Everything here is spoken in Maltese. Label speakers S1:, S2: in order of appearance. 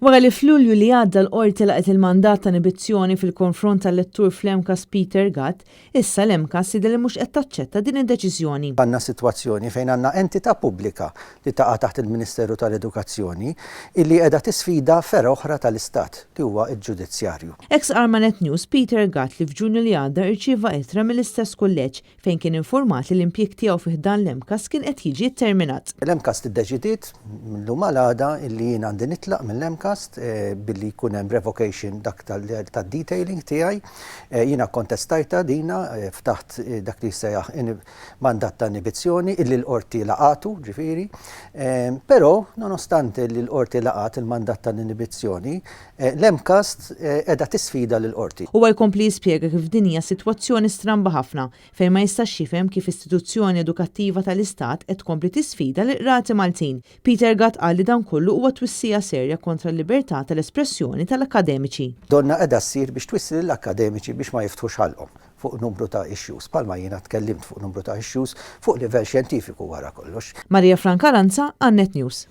S1: Wara li f'Lulju li għadda l-qorti laqgħet il-mandat ta' inibizzjoni fil-konfront tal-lettur fl-MCAST Peter Gatt, issa l-MCAST jidher li mhux qed taċċetta din id-deċiżjoni.
S2: Għandna sitwazzjoni fejn għandna entità pubblika li taqa' taħt il-Ministeru tal-Edukazzjoni illi qiegħda tisfida fergħa oħra tal-Istat li huwa l-ġudizzjarju.
S1: Hekk stqarr ma' Net News Peter Gatt li f'Ġunju li għadda irċieva ittra mill-istess kulleġġ fejn kien infurmat li l-impjieg tiegħu fi ħdan l-MCAST kien qed jiġi tterminat.
S2: L-MCAST iddeċidiet mil-lum għal għada illi jien għandi nitlaq mill-MCAST billi jkun hemm revocation dak tad-detailing tiegħi. Jiena kkontestajtha dina, ftaħt dak li jissejjaħ mandat ta' inibizzjoni illi l-Qorti laqatu, ġifieri. Però, nonostante li l-Qorti laqat il-mandat ta' inibizzjoni, L-MCAST qiegħda tisfida lill-Qorti.
S1: Huwa jkompli jispjega kif din hija sitwazzjoni stramba ħafna fejn ma jistax jifhem kif istituzzjoni edukattiva tal-Istat qed tkompli tisfida lill-Qrati Maltin. Peter Gatt qal li dan kollu huwa twissija serja kontra l-libertà tal-espressjoni tal-akkademiċi.
S2: Donnha qiegħda ssir biex twissi lill-akkademiċi biex ma jiftħux ħalqhom fuq numru ta' issues, bħalma jiena tkellimt fuq numru ta' issues fuq livell xjentifiku wara kollox.
S1: Maria Franca Lanza għal Net News.